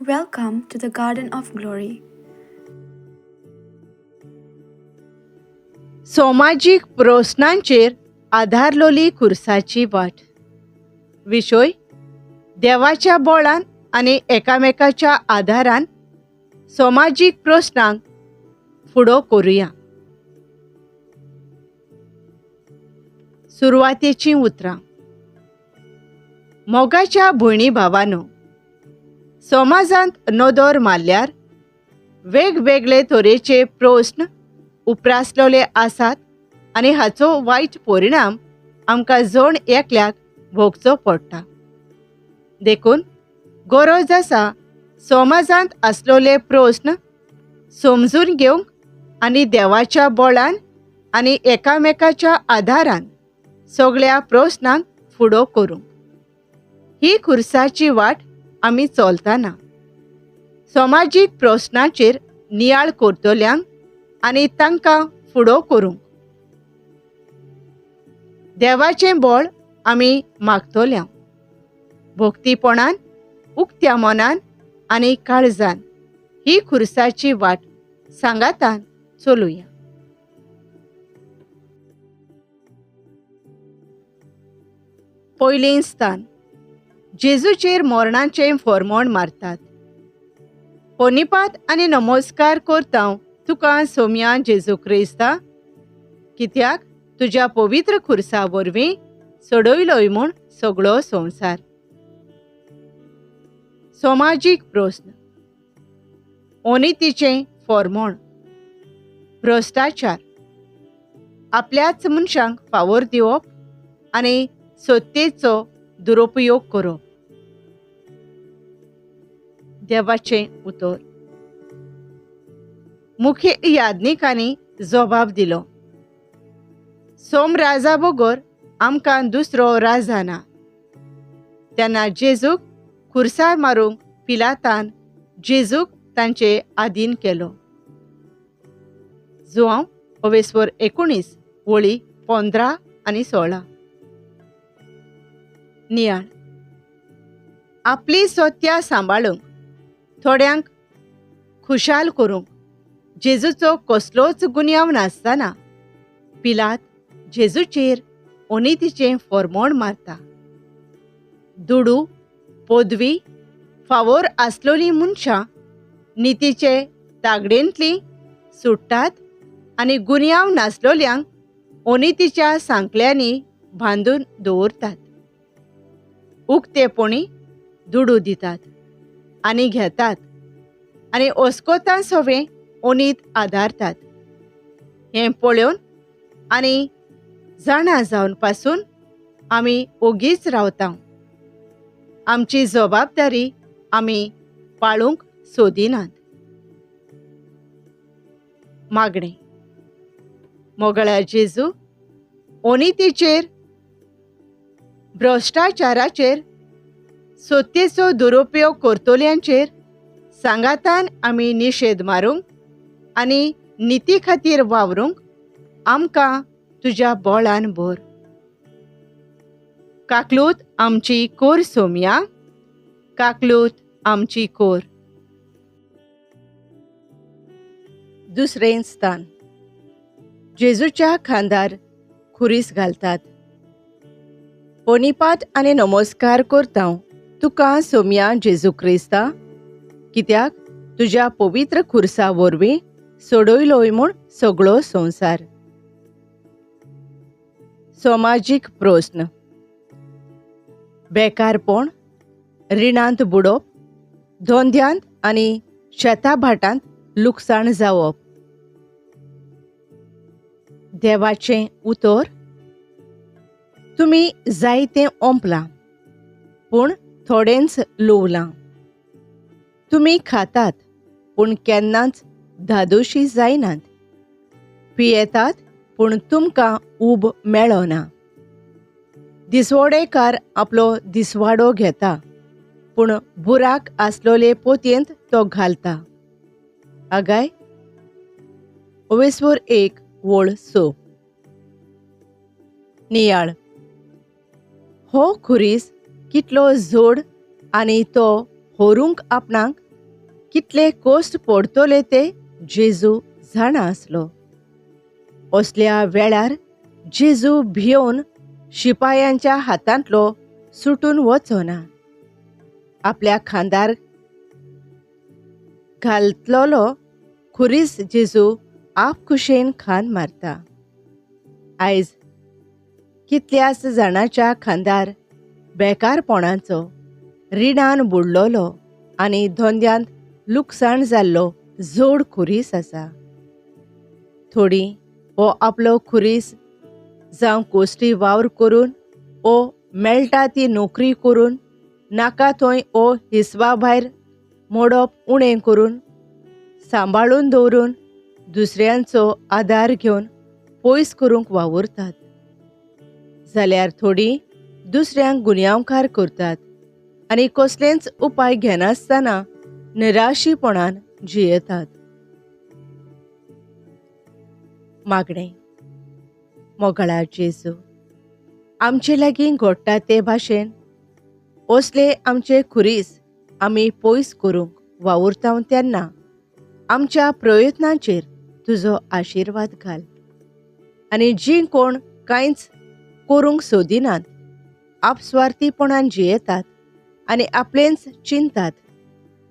Welcome to the Garden of Glory. समाजीक प्रस्नांचेर आदारलोली खुर्साची वाट. विशय देवाच्या बोळान आनी एकामेकाच्या आदारान समाजीक प्रस्नांक फुडो करुया. सुरवातेचीं उतरां. मोगाच्या भयणी भावानो, समाजांत नदर मारल्यार वेगवेगळे तरेचे प्रस्न उप्रासलेले आसात आनी हाचो वायट परिणाम आमकां जण एकल्याक भोगचो पडटा. देखून गरज आसा समाजांत आसलेले प्रस्न समजून घेवंक आनी देवाच्या बळान आनी एकामेकाच्या आदारान सगळ्या प्रस्नांक फुडो करूंक. ही खुर्साची वाट आमी चलतना समाजीक प्रस्नाचेर नियाळ करतल्यांक आनी तांकां फुडो करूंक देवाचें बळ आमी मागतल्या. भक्तीपणान, उक्त्या मनान आनी काळजान ही खुर्साची वाट सांगातान चलुया. पयलें स्थान. जेजूचेर मरणाचें फॉर्मोण मारतात. पनिपात आनी नमस्कार करता तुका सोम्या जेजू क्रिस्ता, कित्याक तुज्या पवित्र खुर्सा वरवीं सोडयलोय म्हूण सगळो संवसार. समाजीक प्रस्न. अनितीचें फॉर्मोण, भ्रश्टाचार, आपल्याच मनशांक फावोर दिवप आनी सत्तेचो दुरुपयोग करप. देवाचें उतर. मुख्य याज्ञिकांनी जबाब दिलो, सोम राजा बगर आमकां दुसरो राजा ना. तेन्ना जेजूक खुर्सार मारूंक पिलातान जेजूक तांचे आदीन केलो. जुआंव अवेस्वर 19 वळी 15 आनी 16. नियाळ. आपली सत्या सांबाळूंक, थोड्यांक खुशाल करूंक जेजूचो कसलोच गुन्यांव नासतना पिलात जेजूचेर अनितीचें फॉर्मोण मारता. दुडू, पदवी, फावोर आसलोलीं मनशां नितीचे तागडेंतलीं सुट्टात आनी गुन्यांव नासलोल्यांक अनितीच्या सांकल्यांनी बांदून दवरतात. उक्तेपणी दुडू दितात आनी घेतात आनी ओस्कोतां सवें अनीत आदारतात. हें पळोवन आनी जाणा जावन पासून आमी ओगीच रावता. आमची जबाबदारी आमी पाळूंक सोदिनात. मागणें. मोगळ्या जेजू, अनितीचेर, भ्रश्टाचाराचेर, सत्तेचो दुरुपयोग करतल्यांचेर सांगातान आमी निशेध मारूंक आनी निती खातीर वावरूंक आमकां तुज्या बळान भर. काकलूत आमची कोर सोमया, काकलूत आमची कोर. दुसरें स्थान. जेजूच्या खांदार खुरीस घालतात. पनिपात आनी नमस्कार करता तुका सोम्या जेजू क्रिस्ता, कित्याक तुज्या पवित्र खुर्सा वरवीं सोडयलोय म्हूण सगळो संवसार. समाजीक प्रस्न. बेकारपण, रिणांत बुडप, धंद्यांत आनी शेताभाटांत लुकसाण जावप. देवाचें उतर. तुमी जायतें ओंपलां पूण थोडेंच लुवलां. तुमी खातात पूण केन्नाच धादोशी जायनात. पियेतात पूण तुमकां ऊब मेळना. दिसवडेकार आपलो दिसवाडो घेता पूण बुराक आसलोले पोतयेंत तो घालता. आगाय ओवेस्वर 1 वळ 6. नियाळ. हो खुरीस कितलो जोड आनी तो होरूंक आपणाक कितले कोश्ट पडतले ते जेजू जाणा आसलो. असल्या वेळार जेजू भियोवन शिपायांच्या हातांतलो सुटून वचना. आपल्या खांदार घालतलो खुरीस जेजू आपखुशेन खांद मारता. आयज कितल्याच जाणाच्या खांदार बेकारपणाचो, रिणान बुडलोलो आनी धंद्यांत लुकसाण जाल्लो जोड खुरीस आसा. थोडीं हो आपलो खुरीस जावं कोश्टी वावर करून ओ मेळटा ती नोकरी करून नाका थंय ओ हिसबा भायर मोडप उणें करून सांबाळून दवरून दुसऱ्यांचो आदार घेवन पयस करूंक वावुरतात. जाल्यार थोडीं दुसऱ्यांक गुन्यांवकार करतात आनी कसलेंच उपाय घेनासतना निराशीपणान जियेतात. मागणें. मोगाळा जेजू, आमचे लागीं घडटा ते भाशेन असले आमचे खुरीस आमी पयस करूंक वावुरता तेन्ना आमच्या प्रयत्नांचेर तुजो आशिर्वाद घाल आनी जीं कोण कांयच करूंक सोदिनात, आपस्वार्थीपणान जियेतात आनी आपलेंच चिंतात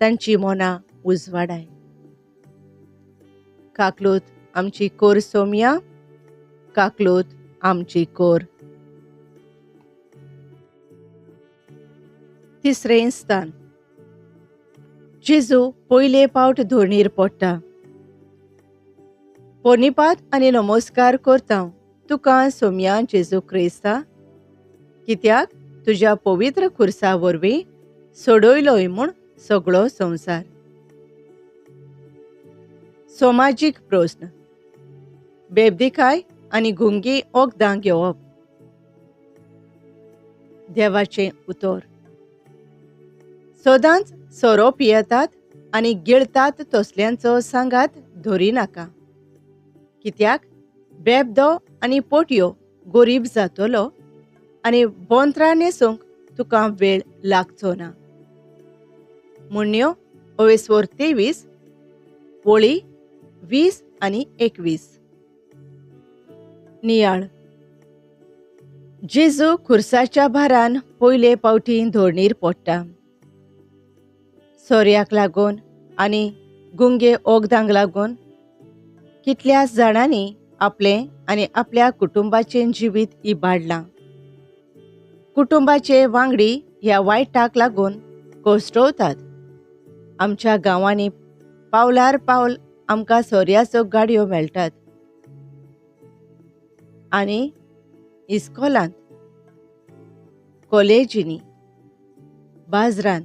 तांची मनां उजवाडाय. काकलूत आमची कोर सोमया, काकलूत आमची कोर. तिसरें स्थान. जेजू पयले पावट धोणीर पडटा. पोनिपात आनी नमस्कार करता तुका सोमया जेजू क्रिस्ता, कित्याक तुज्या पवित्र खुर्सा वरवीं सोडयलोय म्हूण सगळो संवसार. समाजीक प्रस्न. बेबदिकाय आनी गुंगी वखदां घेवप. देवाचें उतर. सदांच सोरो पियेतात आनी गिळतात तसल्यांचो सांगात धरी नाका, कित्याक बेबदो आनी पोटयो गरीब जातलो आनी बोंत्रां न्हेसूंक तुका वेळ लागचो ना. म्हणण्यो अवेस्वर 23 वळी 20 आनी 21. नियाळ. जेजू खुर्साच्या भारान पयले पावटी धोरणीर पडटा. सोऱ्याक लागून आनी गुंगे वखदांक लागून कितल्याच जाणांनी आपलें आनी आपल्या कुटुंबाचें जिवीत इबाडलां. कुटुंबाचे वांगडी ह्या वायटाक लागून कोश्टवतात. आमच्या गांवांनी पावलार पावल आमकां सोऱ्याचो गाडयो मेळटात आनी इस्कोलांत, कॉलेजींनी, बाजारांत,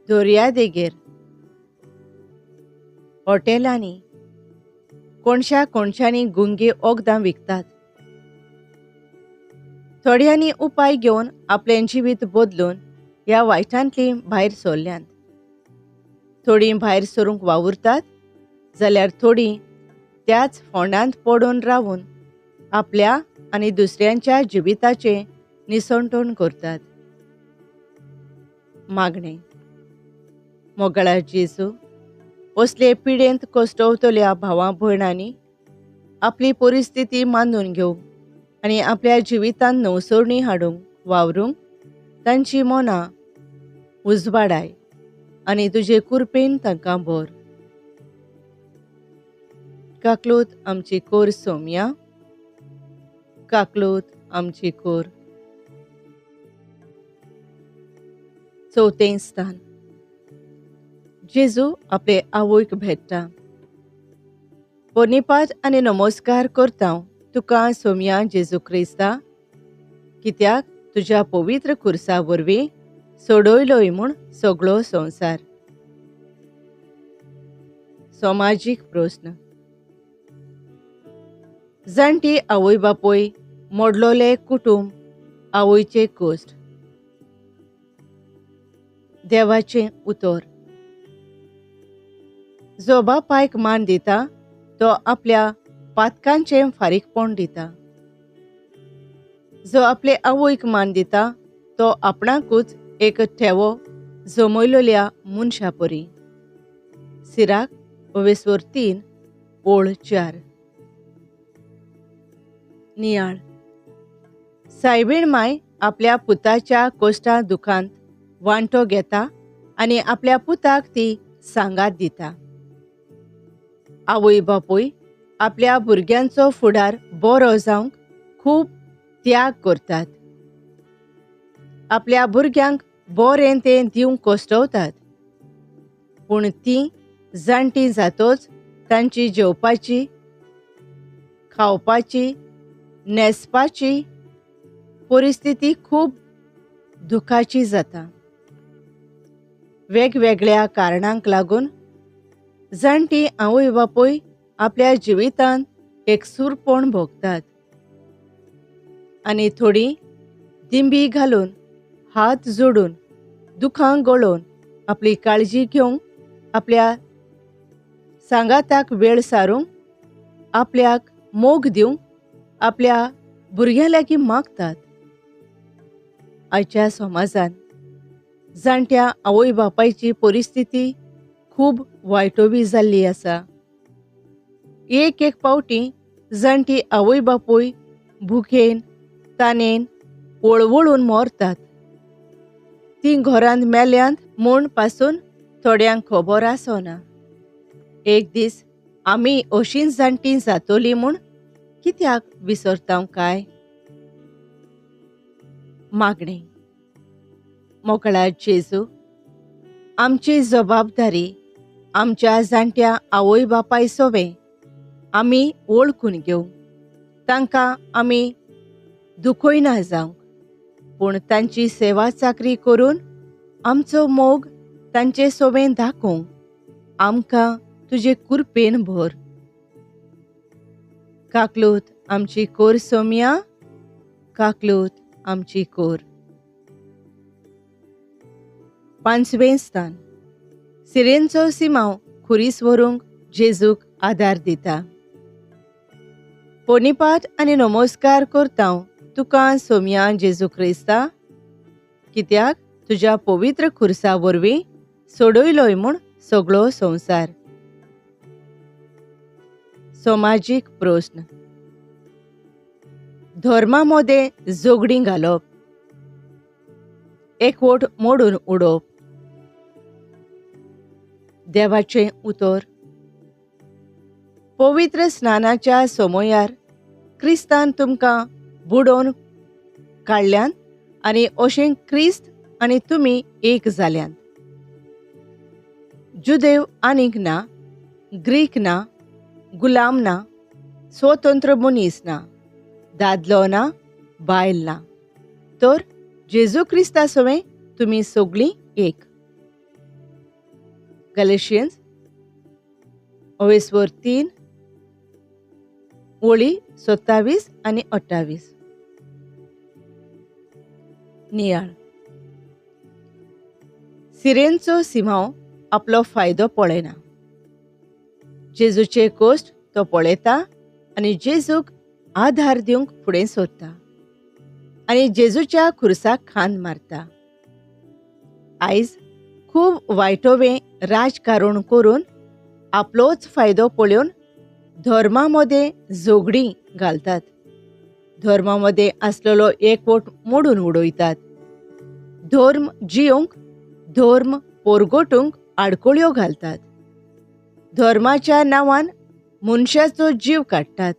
दर्यादेगेर, हॉटेलांनी कोणशा कोणशांनी गुंगे वखदां विकतात. थोड्यांनी उपाय घेवन आपलें जिवीत बदलून ह्या वायटांतलीं भायर सरल्यांत. थोडीं भायर सरूंक वावुरतात जाल्यार थोडीं त्याच फोंडांत पडून रावून आपल्या आनी दुसऱ्यांच्या जिविताचें निसणटण करतात. मागणें. मोगाळा जेजू, असले पिडेंत कश्टवतल्या भावा भयणांनी आपली परिस्थिती मानून घेवंक आनी आपल्या जिवितांत नवसरणी हाडूंक वावरूंक तांची मनां उजवाडाय आनी तुजे कृपेन तांकां भर. काकलूत आमची कोर सोमया, काकलूत आमची कोर. चवथें स्थान. जेजू आपले आवयक भेट्टा. पोनिपात आनी नमस्कार करता तुका सोमया जेजू क्रिस्ता, कित्याक तुज्या पवित्र खुर्सा वरवीं सोडयलोय म्हूण सगळो संवसार. समाजीक प्रस्न. जाणटी आवय बापूय, मोडलोले कुटुंब, आवयचे कोश्ट. देवाचें उतर. जो बापायक मान दिता तो आपल्या पातकांचें फारीकपण दिता. जो आपले आवयक मान दिता तो आपणाकूच एक ठेवो जमयलोल्या मनशा परी. सिराक ओवेस्वर 3 ओळ 4. नियाळ. सायबीण माय आपल्या पुताच्या कोश्टा दुखांत वांटो घेता आनी आपल्या पुताक ती सांगात दिता. आवय बापूय आपल्या भुरग्यांचो फुडार बरो जावंक खूब त्याग करतात. आपल्या भुरग्यांक बरें तें दिवंक कश्टवतात. पूण तीं जाणटीं जातोच तांची जेवपाची, खावपाची, न्हेसपाची परिस्थिती खूब दुखाची जाता. वेगवेगळ्या कारणांक लागून जाणटीं आवय बापूय आपल्या जिवितांत एकसूरपण भोगतात आनी थोडीं दिंबी घालून, हात जोडून, दुखां गळोवन आपली काळजी घेवंक, आपल्या सांगाताक वेळ सारूंक, आपल्याक मोग दिवंक आपल्या भुरग्यां लागीं मागतात. आयच्या समाजांत जाणट्या आवय बापायची परिस्थिती खूब वायटोवी जाल्ली आसा. एक एक पावटी जाणटी आवय बापूय भुकेन, तानेन वळवळून मरतात. तीं घरांत मेल्यांत म्हूण पासून थोड्यांक खबर आसना. एक दीस आमी अशींच जाणटीं जातोली म्हूण कित्याक विसरता काय? मागणें. मोकळा जेजू, आमची जबाबदारी आमच्या जाणट्या आवय बापाय सोवें आमी वळखून घेवंक, तांकां आमी दुखयना जावंक, पूण तांची सेवा चाकरी करून आमचो मोग तांचे सोवें दाखोवंक आमकां तुजे कुरपेन भर. काकलूत आमची कोर सोम्या, काकलूत आमची कोर. 5वें स्थान. सिरेनचो सिमांव खुरीस व्हरूंक जेजूक आदार दिता. पोनीपात आनी नमस्कार करता तुका सोम्या जेजू क्रिस्ता, कित्याक तुज्या पवित्र खुर्सा वरवीं सोडयलोय म्हूण सगळो संवसार. समाजीक प्रस्न. धर्मा मदें झगडीं घालप, एकवट मोडून उडोवप. देवाचें उतर. पवित्र स्नानाच्या समयार क्रिस्तान तुमकां बुडोवन काडल्यान आनी अशें क्रिस्त आनी तुमी एक जाल्यान. जुदेव आनीक ना, ग्रीक ना, गुलाम ना, स्वतंत्र मनीस ना, दादलो ना, बायल ना, तर जेजू क्रिस्ता सवें तुमी सगळीं एक. गलेशियन्स ओवेस्वर 3 ओळी 27 आनी 28. नियाळ. सिरेनचो सिमांव आपलो फायदो पळयना. जेजूचे कोश्ट तो पळयता आनी जेजूक आधार दिवंक फुडें सरता आनी जेजूच्या खुर्साक खांद मारता. आयज खूब वायटोवें राजकारण करून आपलोच फायदो पळोवन धर्मा मदें झगडीं घालतात. धर्मा मदें आसलेलो एकवट मोडून उडयतात. धर्म जियोंक, धर्म पोरगोटूंक आडकोळ्यो घालतात. धर्माच्या नांवान मनशाचो जीव काडटात.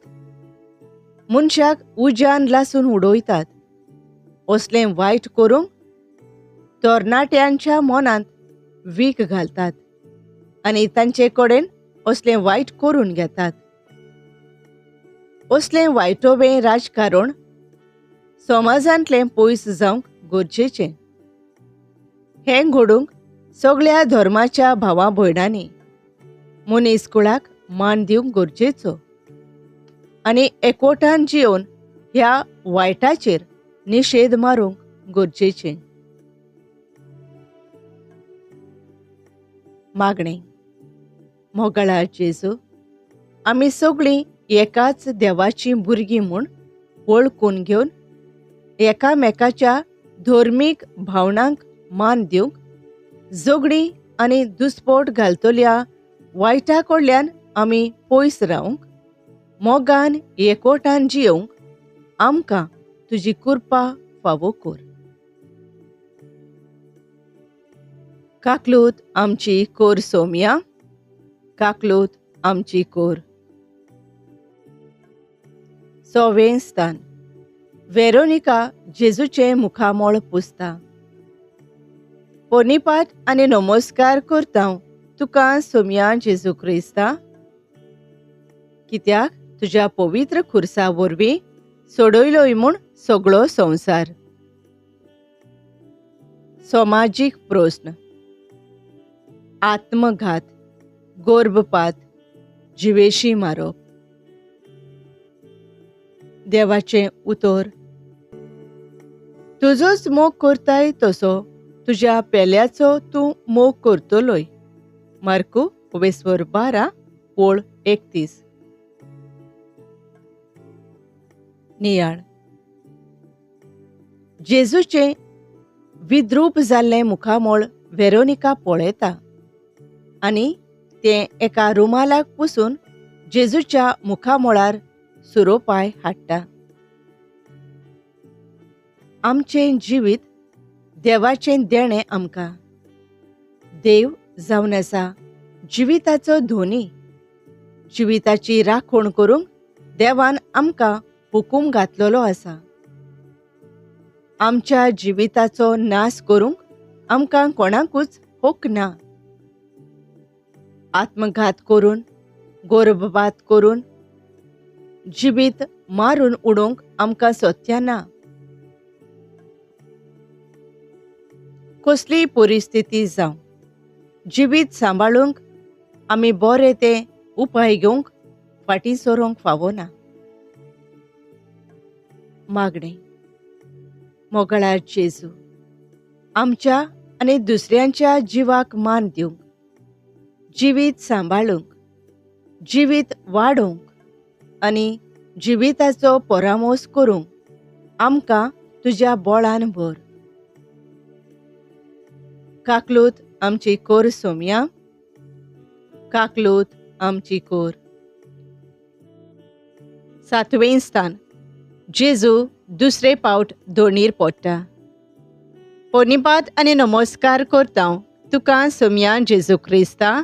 मनशाक उज्यान लासून उडयतात. असलें वायट करूंक तरणाट्यांच्या मनांत वीख घालतात आनी तांचे कडेन असलें वायट करून घेतात. असलें वायटोवें राजकारण समाजांतलें पयस जावंक गरजेचें. हें घडूंक सगळ्या धर्माच्या भावा भयणांनी मनीस कुळाक मान दिवंक गरजेचो आनी एकवटान जियोवन ह्या वायटाचेर निशेध मारूंक गरजेचें. मागणें. मोगाळा जेजू, आमी सगळीं एकाच देवाचीं भुरगीं म्हूण वळखून घेवन एकामेकाच्या धर्मीक भावनांक मान दिवंक, झगडीं आनी दुस्पोट घालतल्या वायटा कडल्यान आमी पयस रावंक, मोगान एकवटान जियोवंक आमकां तुजी कृपा फावो कर. काकलूत आमची कोर सोमया, काकलूत आमची कोर. सवें स्थान. वेरोनिका जेजूचें मुखामळ पुसता. पोनिपात आनी नमस्कार करता तुका सोमया जेजू क्रिस्ता, कित्याक तुज्या पवित्र खुर्सा वरवीं सोडयलोय म्हूण सगळो संवसार. समाजीक प्रस्न. आत्मघात, गर्भपात, जिवेशी मारप. देवाचें उतर. तुजोच मोग करताय तसो तुज्या पेल्याचो तूं मोग करतलोय. मार्कू वेस्वर 12 ओळ 31. नियाळ. जेजूचें विद्रूप जाल्लें मुखामळ वेरोनिका पळयता आनी तें एका रुमालाक पुसून जेजूच्या मुखामळार सुरोपाय हाडटा. आमचें जिवीत देवाचें देणें आमकां. देव जावन आसा जिविताचो धोनी. जिविताची राखण करूंक देवान आमकां हुकूम घातलेलो आसा. आमच्या जिविताचो नाश करूंक आमकां कोणाकूच हक ना. आत्मघात करून, गर्भपात करून जिवीत मारून उडोवंक आमकां सत्या ना. कसलीय परिस्थिती जावं, जिवीत सांबाळूंक आमी बरे ते उपाय घेवंक फाटीं सरूंक फावना. मागणें. मोगळा जेजू, आमच्या आनी दुसऱ्यांच्या जिवाक मान दिवंक, जिवीत सांबाळूंक, जिवीत वाडोवंक आनी जिविताचो परामोस करूंक आमकां तुज्या बळान भर. काकलूत आमची कोर सोमया, काकलूत आमची कोर. सातवें स्थान. जेजू दुसरे पावट दोणीर पडटा. पोनिपात आनी नमस्कार करता तुका सोमया जेजू क्रिस्ता,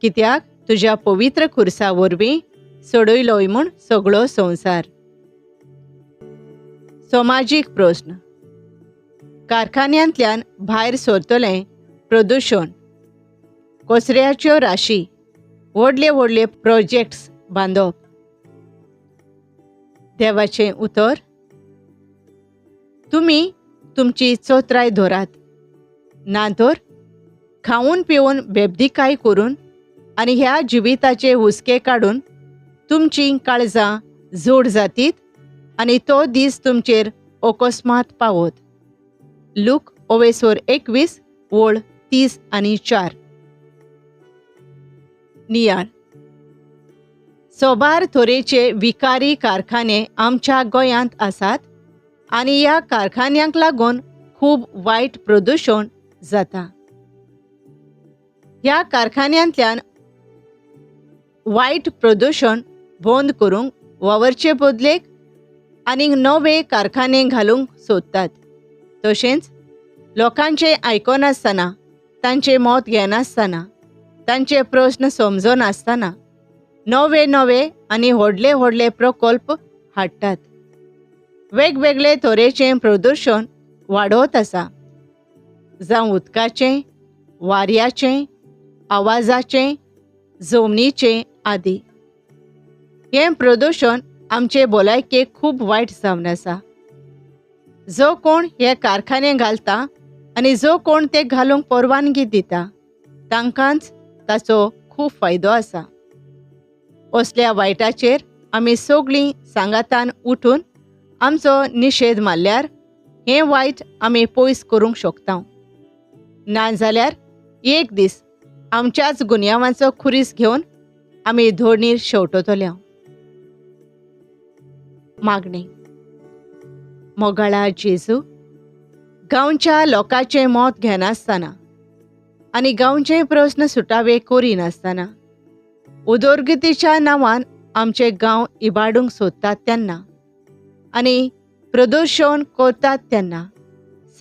कित्याक तुज्या पवित्र खुर्सा वरवीं सोडयलोय म्हूण सगळो संवसार. समाजीक प्रस्न. कारखान्यांतल्यान भायर सरतलें प्रदुशण, कचऱ्याच्यो राशी, व्हडले व्हडले प्रोजेक्ट्स बांदप. देवाचें उतर. तुमी तुमची चोत्राय धरात, ना तर खावन पिवन बेबदिकाय करून आनी ह्या जिविताचे हुस्के काडून तुमचीं काळजां जोड जातीत आनी तो दीस तुमचेर अकस्मात पावत. लूक ओवेसोर 21 ओळ 30 आनी 4. नियाळ. सोबार तरेचे विकारी कारखाने आमच्या गोंयांत आसात आनी ह्या कारखान्यांक लागून खूब वायट प्रदुशण जाता. ह्या कारखान्यांतल्यान वायट प्रदुशण बंद करूंक वावरचे बदलेक आनीक नवे कारखाने घालूंक सोदतात. तशेंच लोकांचें आयकनासतना, तांचें मत घेनासतना, तांचे प्रस्न समजनासतना नवे नवे आनी व्हडले व्हडले प्रकल्प हाडटात. वेगवेगळे तरेचें प्रदुशण वाडत आसा, जावं उदकाचें, वाऱ्याचें, आवाजाचें, जमनीचें आदी. हें प्रदुशण आमचे भलायकेक खूब वायट जावन आसा. जो कोण हे कारखाने घालता आनी जो कोण ते घालूंक परवानगी दिता तांकांच ताचो खूब फायदो आसा. असल्या वायटाचेर आमी सगळीं सांगातान उठून आमचो निशेध मारल्यार हें वायट आमी पयस करूंक शकता. नाजाल्यार एक दीस आमच्याच गुन्यांवांचो खुरीस घेवन आमी धोणीर शेवटतले. मागणें. मोगाळा जेजू, गांवच्या लोकांचें मत घेनासतना, आनी गांवचे प्रस्न सुटावे करिनासतना उदरगतीच्या नांवान आमचे गांव इबाडूंक सोदतात तेन्ना आनी प्रदुशण करतात तेन्ना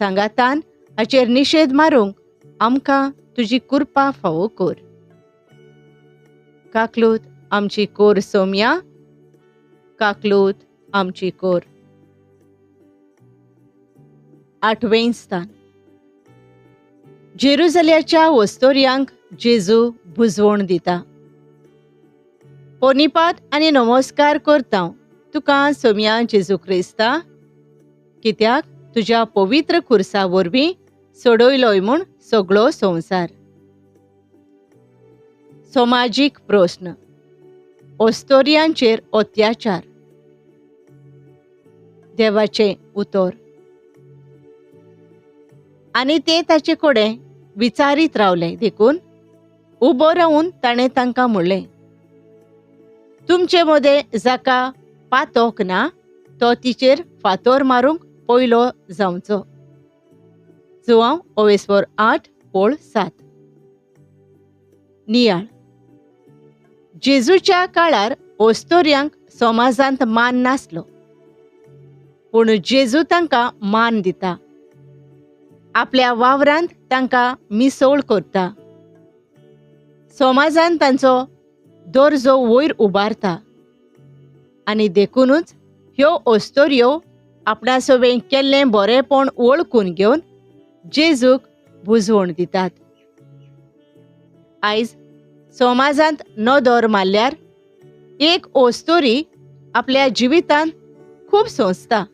सांगातान हाचेर निशेध मारूंक आमकां तुजी कृपा फावो कर. काकलूत आमची कोर सोम्या, काकलूत आमची कोर. आठवें स्थान. जेरुजल्याच्या वस्तोर्यांक जेजू बुजवण दिता. पोनिपात आनी नमस्कार करता तुका सोम्या जेजू क्रिस्ता, कित्याक तुज्या पवित्र खुर्सा वरवीं सोडयलोय म्हूण सगळो संवसार. समाजीक प्रस्न. अस्तोर्यांचेर अत्याचार. देवाचें उतर. आनी ते ताचे कडेन विचारीत रावले देखून उबो रावून ताणें तांकां म्हणलें, तुमचे मदें जाका पातोक ना तो तिचेर फातोर मारूंक पयलो जावचो. जुवांव ओवेस्वर 8:7. नियाळ. जेजूच्या काळार अस्तोर्यांक समाजांत मान नासलो, पूण जेजू तांकां मान दिता. आपल्या वावरांत तांकां मिसळ करता. समाजान तांचो दर्जो वयर उबारता आनी देखूनच ह्यो अस्तोऱ्यो आपणा सवें केल्लें बरेंपण वळखून घेवन जेजूक बुजवण दितात. आयज समाजांत नदर मारल्यार एक अस्तोरी आपल्या जिवितांत खूब सोंसता.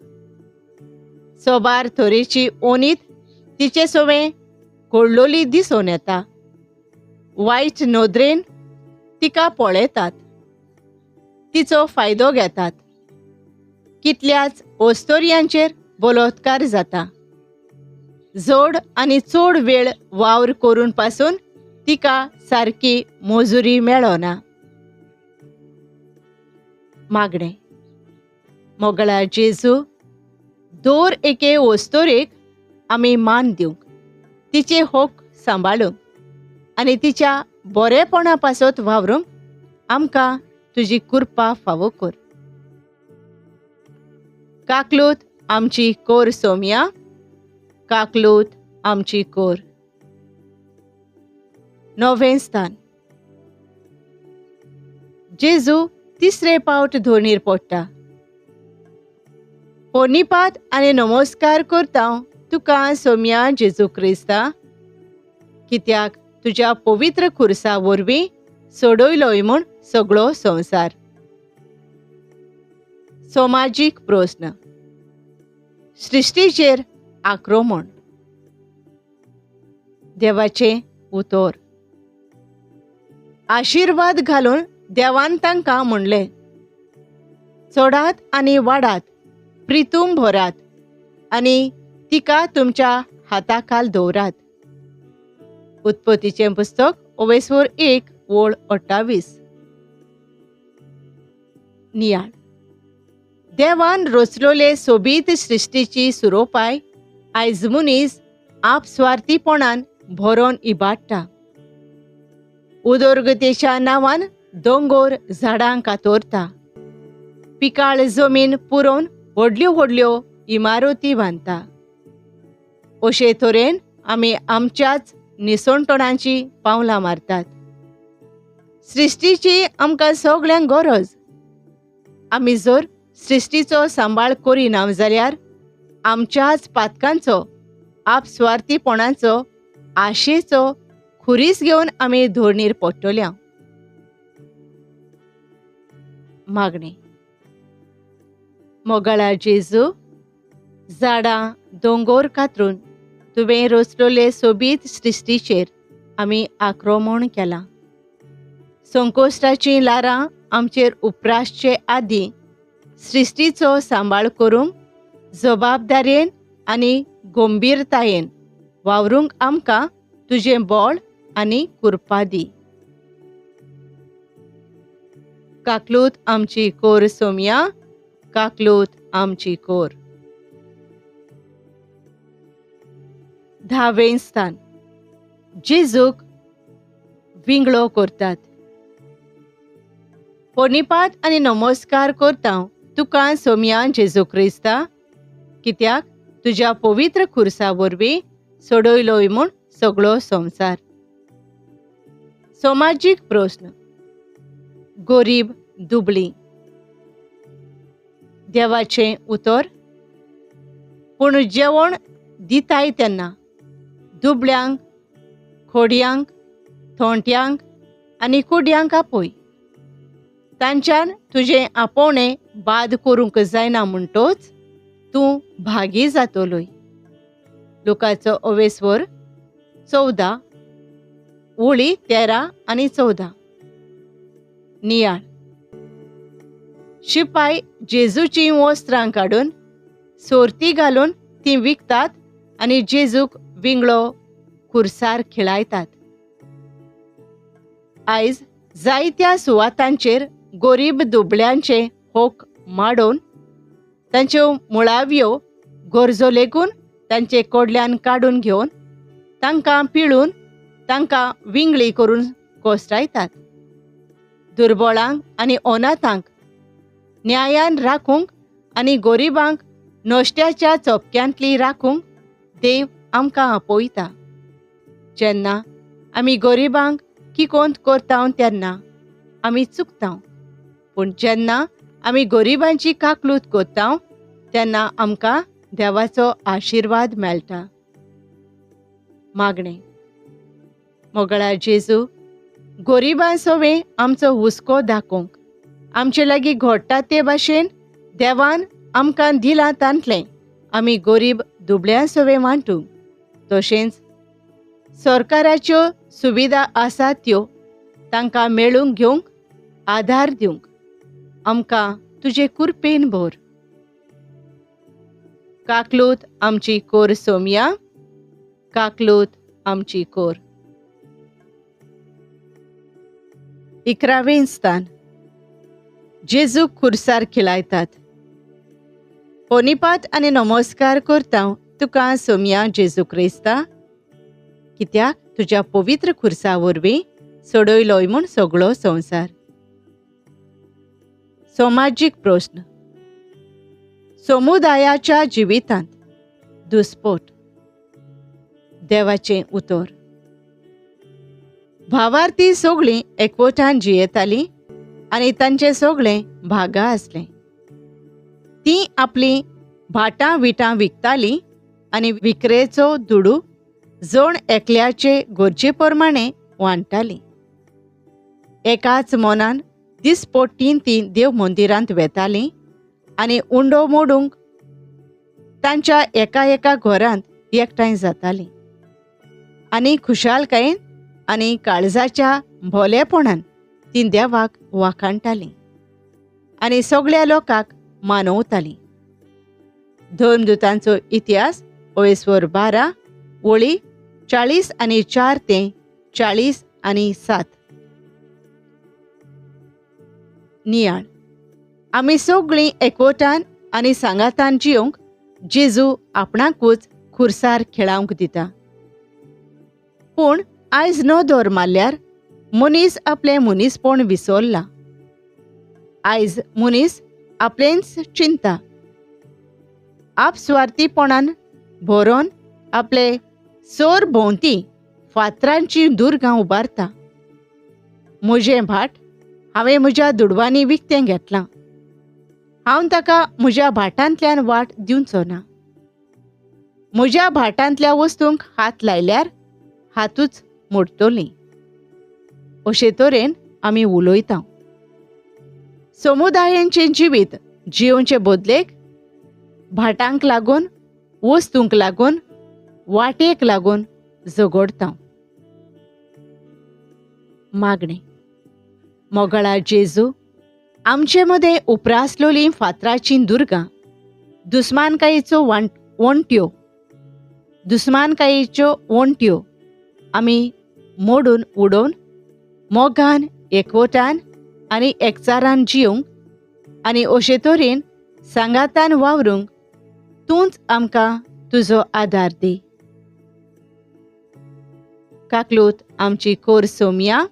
सोबार तरेची ओनीत तिचे सवें घडलोली दिसून येता. वायट नदरेन तिका पळयतात, तिचो फायदो घेतात. कितल्याच अस्तोर्यांचेर बलात्कार जाता. जोड आनी चड वेळ वावर करून पासून तिका सारकी मजुरी मेळना. मागणें. मोगळा जेजू, दर एके अस्तोरेक आमी मान दिवंक, तिचे हक सांबाळूंक आनी तिच्या बरेपणा पासत वावरूंक आमकां तुजी कृपा फावो कर. काकलूत आमची कोर सोम्या, काकलूत आमची कोर. नवें स्थान. जेजू तिसरे पावट धोणीर पडटा. पोनिपात आनी नमस्कार करता तुका सोम्या जेजू क्रिस्ता, कित्याक तुज्या पवित्र खुर्सा वरवीं सोडयलोय म्हूण सगळो संवसार. समाजीक प्रस्न. सृश्टीचेर आक्रमण. देवाचें उतर. आशिर्वाद घालून देवान तांकां म्हणलें, चडात आनी वाडात, प्रितूम भरात आनी तिका तुमच्या हाताखाल दवरात. उत्पत्तीचें पुस्तक ओवेस्वर 1:28. नियाळ. देवान रचलोले सोबीत सृश्टीची सुरोपाय आयज मनीस आपस्वार्थीपणान भरोन इबाडटा. उदरगतीच्या नांवान दोंगोर झाडां कातरता, पिकाळ जमीन पुरोवन व्हडल्यो व्हडल्यो इमारती बांदता. अशे तरेन आमी आमच्याच निसणटणाची पावलां मारतात. सृश्टीची आमकां सगळ्यांक गरज. आमी जर सृश्टीचो सांबाळ करिना जाल्यार आमच्याच पातकांचो, आपस्वार्थीपणाचो, आशेचो खुरीस घेवन आमी धोरणीर पडटल्या. मागणें. मोगाळा जेजू, झाडां दोंगोर कातरून तुवें रचलोले सोबीत सृश्टीचेर आमी आक्रमण केलां. संकोश्टाचीं ल्हारां आमचेर उप्रासचे आदीं सृश्टीचो सांबाळ करूंक जबाबदारेन आनी गंभीरतायेन वावरूंक आमकां तुजें बळ आनी कृपा दी. काकलूत आमची कोर सोम्या, काकलूत आमची कोर. धावें स्थान. जेजूक विंगळो करतात. पोनिपात आनी नमस्कार करता तुका सोमया जेजू क्रिस्ता, कित्याक तुज्या पवित्र खुर्सा वरवीं सोडयलोय म्हूण सगळो संवसार. समाजीक प्रस्न. गोरीब दुबळी. देवाचें उतर. पूण जेवण दिताय तेन्ना दुबळ्यांक, खोडयांक, थोंट्यांक आनी कुड्यांक आपय. तांच्यान तुजें आपोवणें बाद करूंक जायना म्हणटोच तूं भागी जातलोय. लुकाचो अवेस्वर 14 ओळी 13 आनी 14. नियाळ. शिपाय जेजूचीं वस्त्रां काडून सोर्ती घालून तीं विकतात आनी जेजूक विंगळो खुर्सार खिळायतात. आयज जायत्या सुवातांचेर गोरीब दुबळ्यांचे होक माडोवन तांच्यो मुळाव्यो गरजो लेगून तांचे कडल्यान काडून घेवन तांकां पिळून तांकां विंगळी करून कोसरायतात. दुर्बळांक आनी अनाथांक न्यायान राखूंक आनी गोरिबांक नश्ट्याच्या चपक्यांतली राखूंक देव आमकां आपयता. जेन्ना आमी गोरिबांक किकोंत करता तेन्ना आमी चुकता, पूण जेन्ना आमी गोरिबांची काकलूत करता तेन्ना आमकां देवाचो आशिर्वाद मेळटा. मागणें. मोगळा जेजू, गोरिबां सवें आमचो हुस्को दाखोवंक आमचे लागीं घडटा ते भाशेन देवान आमकां दिलां तांतलें आमी गोरीब दुबळ्यां सवें वांटूंक, तशेंच सरकाराच्यो सुविधा आसा त्यो तांकां मेळूंक घेवंक आधार दिवंक आमकां तुजे कुरपेन भर. काकलूत आमची कोर सोमया, काकलूत आमची कोर. 11वें स्थान. जेजूक खुर्सार खिळायतात. पोनिपात आनी नमस्कार करता तुका सोमया जेजू क्रिस्ता, कित्याक तुज्या पवित्र खुर्सा वरवीं सोडयलोय म्हूण सगळो संवसार. समाजीक प्रस्न. समुदायाच्या जिवितांत दुस्पोट. देवाचें उतर. भावार्थी सगळीं एकवटान जियेतालीं आनी तांचें सगळें भागा आसलें. तीं आपलीं भाटां विटां विकतालीं आनी विक्रेचो दुडू जण एकल्याचे गरजे प्रमाणे वांट्टालीं. एकाच मनान दिसपट्टीन तीं देव मंदिरांत वेतालीं आनी उंडो मोडूंक तांच्या एका एका घरांत एकठांय जातालीं आनी खुशालकायेन आनी काळजाच्या भोलेपणान तीं देवाक वाखाणटालीं आनी सगळ्या लोकांक मानवतालीं. धर्मदूतांचो इतिहास ओवेस्वर 12 ओळी 40 आनी 4 ते 40 आनी 7. नियाळ. आमी सगळीं एकवटान आनी सांगातान जियोंक जेजू आपणाकूच खुर्सार खेळावंक दिता. पूण आयज नदर मारल्यार मनीस आपलें मनीसपण विसरला. आयज मनीस आपलेंच चिंता, आपस्वार्थीपणान भरोन आपले सोर भोंवती फातरांची दुर्गां उबारता. म्हजें भाट हांवें म्हज्या दुडवांनी विकतें घेतलां, हांव ताका म्हज्या भाटांतल्यान वाट दिवचो ना. म्हज्या भाटांतल्या वस्तूंक हात लायल्यार हातूच मोडटली. अशे तरेन आमी उलयता. समुदायांचें जिवीत जियोवचे बदलेक भाटांक लागून, वस्तूंक लागून, वाटेक लागून झगडता. मागणें. मोगळा जेजू, आमचे मदें उपरासलोलीं फातराचीं दुर्गां, दुस्मानकायेचो वण्ट्यो, दुस्मानकायेच्यो वण्ट्यो आमी मोडून उडोवन मोगान, एकवटान आनी एकचारान जियोंक आनी अशे तरेन सांगातान वावरूंक तूंच आमकां तुजो आदार दी. काकलूत आमची कोर सोमया,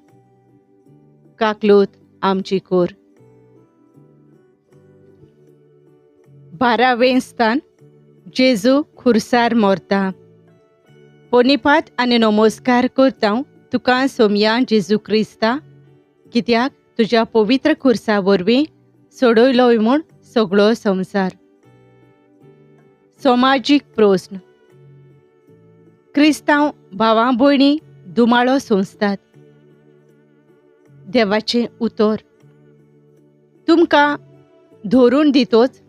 काकलूत आमची कोर. बारावें स्थान, जेजू खुर्सार मोरता. पोनिपात आनी नमस्कार करता तुका सोमया जेजू क्रिस्ता, कित्याक तुज्या पवित्र खुर्सा वरवीं सोडयलोय म्हूण सगळो संवसार. समाजीक प्रस्न. क्रिस्तांव भावा भयणी दुमाळो सोंसतात. देवाचें उतर तुमकां धरून दितोच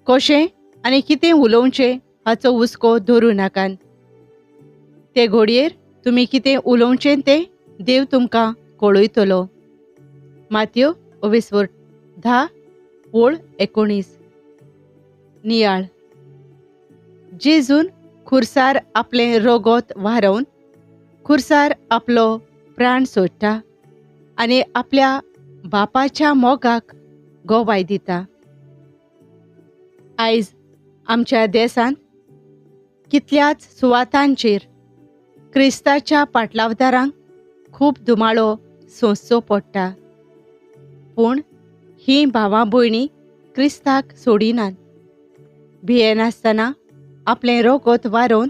कशें आनी कितें उलोवचें हाचो हुस्को धरूं नाकात. ते घडयेर तुमी कितें उलोवचें तें देव तुमकां कळयतलो. मातयो ओवेस्वर 10 ओळ 19. नियाळ. जेजून खुर्सार आपलें रगत वारोवन खुर्सार आपलो प्राण सोडटा आनी आपल्या बापाच्या मोगाक गोवाय दिता. आयज आमच्या देशांत कितल्याच सुवातांचेर क्रिस्ताच्या पाटलावदारांक खूब धुमाळो सोंसचो पडटा, पूण हीं भावा भयणी क्रिस्ताक सोडिनात. भियेनासतना आपलें रगत वारोवन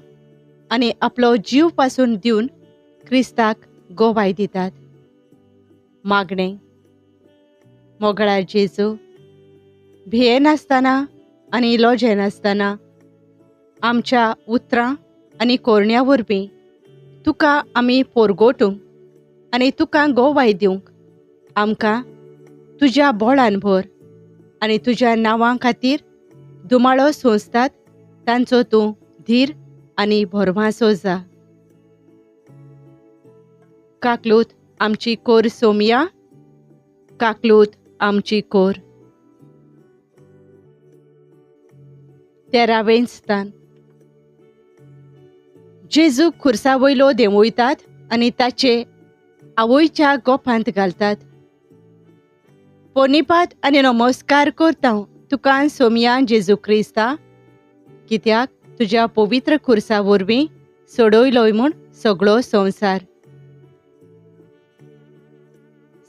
आनी आपलो जीव पासून दिवन क्रिस्ताक गोवाय दितात. मागणें. मोगळा जेजू, भियेनासतना आनी लजेनासतना आमच्या उतरां आनी कोरण्या वरवीं तुका आमी पोरगोटूंक आनी तुका गोवाय दिवंक आमकां तुज्या बोळान भर आनी तुज्या नांवां खातीर दुमाळो सोंसतात तांचो तूं धीर आनी भरवासो जा. काकलूत आमची कोर सोमया, काकलूत आमची कोर. तेरावें स्थान, जेजू खुर्सा वयलो देंवयतात आनी ताचे आवयच्या गोपांत घालतात. पोनिपात आनी नमस्कार करता तुका सोमया जेजू क्रिस्ता, कित्याक तुज्या पवित्र खुर्सा वरवीं सोडयलोय म्हूण सगळो संवसार.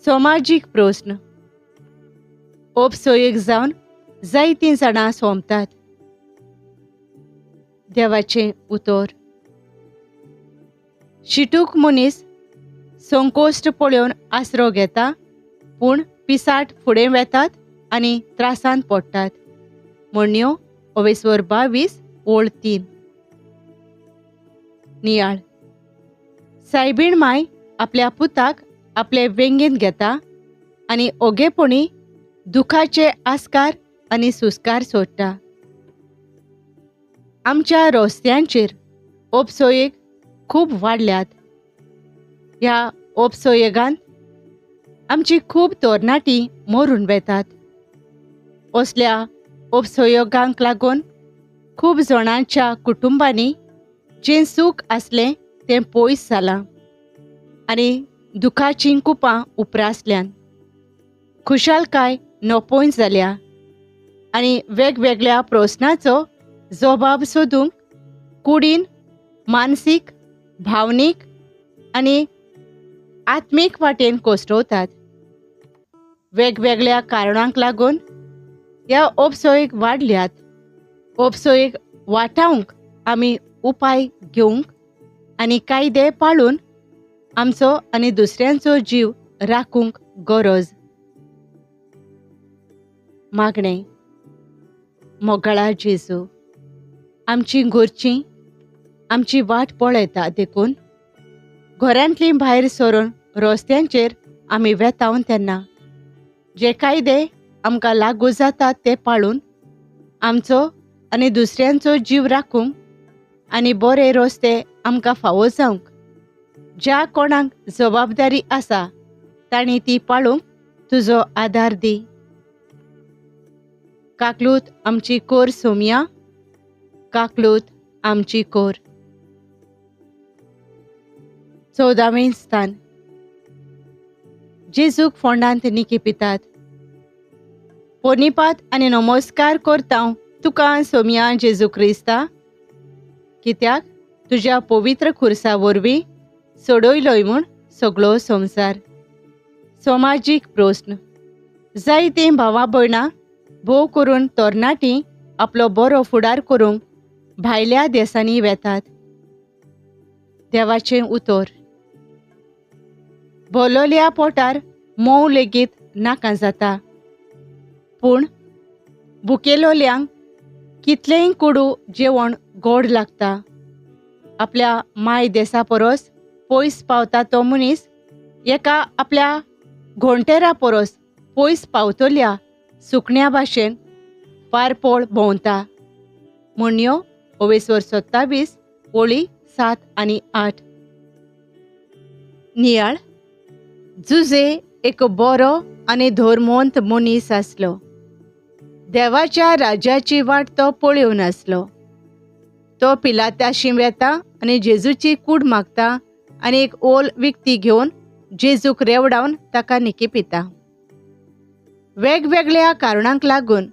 समाजीक प्रस्न. ओपसोयेक जावन जायतीं जाणां सोंपतात. देवाचें उतर. शिटूक मनीस संकोश्ट पळोवन आसरो घेता, पूण पिसाट फुडें वेतात आनी त्रासांत पडटात. म्हणण्यो ओवेस्वर 22 ओळ 3. नियाळ. सायबीण माय आपल्या पुताक आपले वेंगेंत घेता आनी ओगेपणी दुखाचे आस्कार आनी सुस्कार सोडटा. आमच्या रस्त्यांचेर ओपसोयेक खूब वाडल्यात. ह्या ओपसोयेगान आमची खूब तरणाटी मरून वेतात. असल्या उपसंयोगांक लागून खूब जाणांच्या कुटुंबांनी जें सूख आसलें तें पयस जालां आनी दुखाचीं कुपां उप्रासल्यान. खुशालकाय नपोय जाल्या आनी वेगवेगळ्या प्रस्नाचो जबाब सोदूंक कुडीन मानसीक, भावनीक आनी आत्मीक वाटेन कोसळतात. वेगवेगळ्या कारणांक लागून ह्या उपसोयीक वाडल्यात. उपसोयीक वाटावंक आमी उपाय घेवंक आनी कायदे पाळून आमचो आनी दुसऱ्यांचो जीव राखूंक गरज. मागणें. मोगाळा जेजू, आमची घरचीं आमची वाट पळयता, देखून घरांतलीं भायर सरून रस्त्यांचेर आमी वेतावन तेन्ना जे कायदे आमकां लागू जातात ते पाळून आमचो आनी दुसऱ्यांचो जीव राखूंक आनी बरे रस्ते आमकां फावो जावंक ज्या कोणाक जबाबदारी आसा तांणी ती पाळूंक तुजो आदार दी. काकलूत आमची कोर सोमया, काकलूत आमची कोर. 14वें स्थान, जेजूक फोंडांत निकी पितात. पोनिपात आनी नमस्कार करता तुका सोमया जेजू क्रिस्ता, कित्याक तुज्या पवित्र खुर्सा वरवीं सोडयलोय म्हूण सगळो संवसार. समाजीक प्रस्न. जायतीं भावा भयणां, भोव करून तरणाटीं, आपलो बरो फुडार करूंक भायल्या देसांनी वेतात. देवाचें उतर. भोलोल्या पोटार मोव लेगीत नाका जाता, पूण भुकेलोल्यांक कितलेंय कोडू जेवण गोड लागता. आपल्या माय देसा परस पयस पावता तो मनीस एका आपल्या घोंटेरा परस पयस पावतल्या सुकण्या भाशेन पारपोळ भोंवता. म्हणयो ओवेस्वर 27 ओळी 7 आनी 8. नियाळ. जुजे एक बरो आनी धर्मवंत मनीस आसलो. देवाच्या राज्याची वाट तो पळोवन आसलो. तो पिलाताशी वेता आनी जेजूची कूड मागता आनी एक ओल विकती घेवन जेजूक रेवडावन ताका निकिपिता. वेगवेगळ्या कारणांक लागून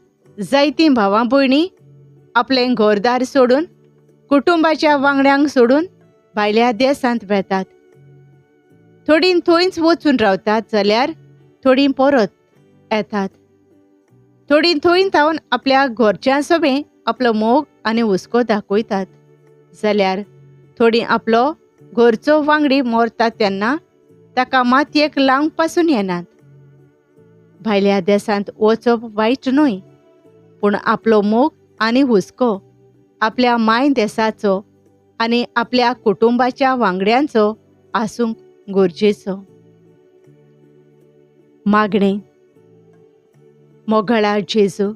जायतीं भावां भयणीं आपलें घरदार सोडून, कुटुंबाच्या वांगड्यांक सोडून भायल्या देसांत वेतात. थोडीं थंयच वचून रावतात जाल्यार थोडीं परत येतात. थोडीं थंय थावन आपल्या घरच्यां सोबें आपलो मोग आनी हुस्को दाखयतात जाल्यार थोडीं आपलो घरचो वांगडी मरता तेन्ना ताका मातयेक लावंक पासून येनात. भायल्या देसांत वचप वायट न्हय, पूण आपलो मोग आनी हुस्को आपल्या माय देसाचो आनी आपल्या कुटुंबाच्या वांगड्यांचो आसूंक गरजेचो. मागणें. मोगळा जेजू,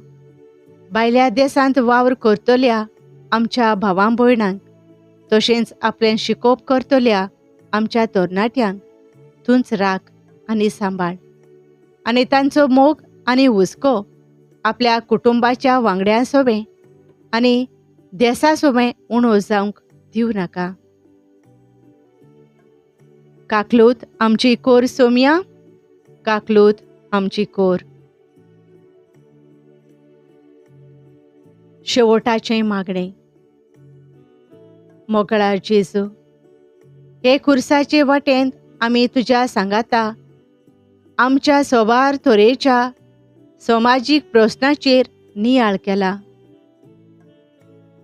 भायल्या देसांत वावर करतल्या आमच्या भावां भयणांक तशेंच आपलें शिकोवप करतल्या आमच्या तरणाट्यांक तूंच राख आनी सांबाळ आनी तांचो मोग आनी हुस्को आपल्या कुटुंबाच्या वांगड्यां सोबें आनी देसा सोबें उणो जावंक दिवं नाका. काकलूत आमची कोर सोमया, काकलूत आमची कोर. शेवटाचें मागणें. मोगळा जेजू, हे खुर्साचे वाटेंत आमी तुज्या सांगाता आमच्या सोबार तरेच्या समाजीक प्रस्नाचेर नियाळ केला.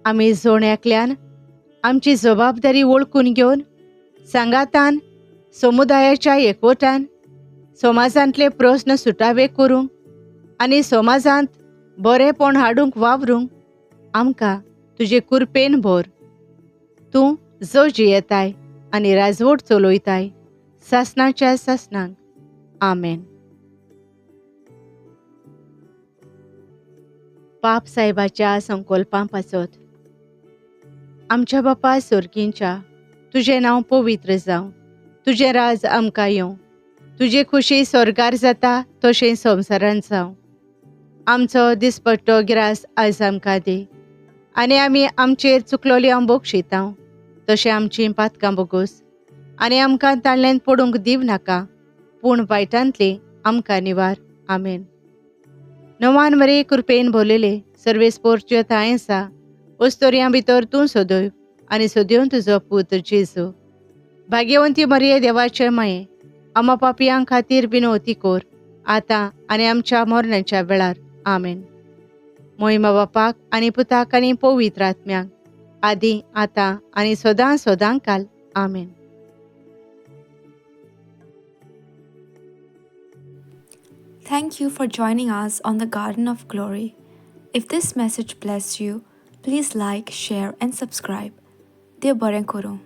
आमी जण एकल्यान आमची जबाबदारी वळखून घेवन सांगातान समुदायाच्या एकवटान समाजांतले प्रस्न सुटावे करूंक आनी समाजांत बरेंपण हाडूंक वावरूंक आमकां तुजे कुरपेन भर. तूं जो जियेताय आनी राजवट चलयताय सासणाच्या सासणाक. आमेन. पाप साहेबाच्या संकल्पां पासत. आमच्या बापा सोर्गींच्या, तुजें नांव पवित्र जावं, तुजें राज आमकां येवं, तुजी खुशी स्वर्गार जाता तशें संवसारांत जावं. आमचो दिसपट्टो ग्रास आयज आमकां दी आनी आमी आमचेर चुकलोली हांव बक्षितां तशें आमचीं पातकां बोगोस आनी आमकां ताळ्ळ्यान पडूंक दिव नाका, पूण वायटांतली आमकां निवार. आमेन. नवान मरे कृपेन भरलेले सर्वेस्पोर्च्यो थांय आसा, ओस्तोरयां भितर तूं सोदय आनी सोदून तुजो पूत जेजू. भाग्यवंती मरिये देवाचे माये, आमा पापयां खातीर विनवती कोर आतां आनी आमच्या मरणाच्या वेळार. आमेन. मोहिमा बापाक आनी पुताक आनी पवित्र आत्म्याक, आदी आतां आनी सदां सदां काल. आमेन. Thank you for joining us on the Garden of Glory. If this message blessed you, please like, share, and subscribe. देव बरें करूं.